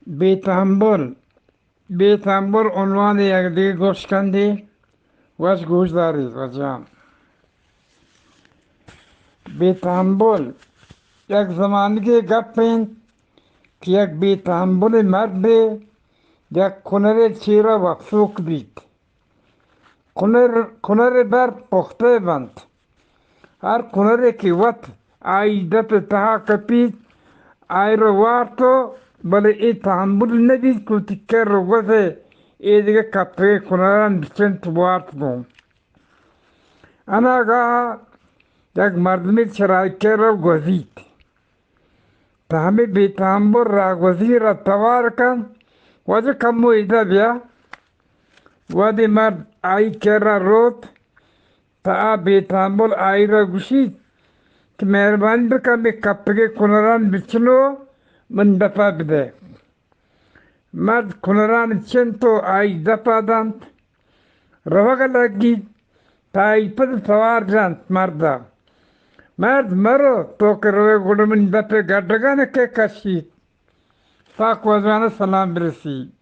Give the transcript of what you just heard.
بے تحمل، بے تحمل عنوان یک دگہ گوش کندے، وش گوش داریت وجان۔ بے تحمل یک زمانگے گپ انت کہ یک بے تحمل مردے یک کنرے چیرا وپسوک بیت۔ کنر، کنر بر پختہ بنت۔ ہر کنرے کہ وت آئی دپ تہا کپیت، آئی را وارت، بلے اے تحمل نہ بیت کہ وتی کر و گوزے اے دگہ کپگے کنران بچنت وارت گوں۔ اناگاہ یک مردمے چرائی کر و گوزیت۔ پہ ہمے بے تحمل راہ گوزی را توار کنت، واجہ کمو ادا بیا۔ وہدے مرد آئی کرا روت، تہ آ بے تحمل آئی را گوشیت کہ مہربانی بکن، مئے کپگے کنران بچنو، من دپا بدے۔ مرد کنران چنت و آئی دپا دنت، روگا لگیت، تہ آئی پد توار جنت مردا، مرد مرو، تو کہ روئے گڑا منی دپے گڈگان کہ کشیت۔ پاک وجوانا سلام برسی۔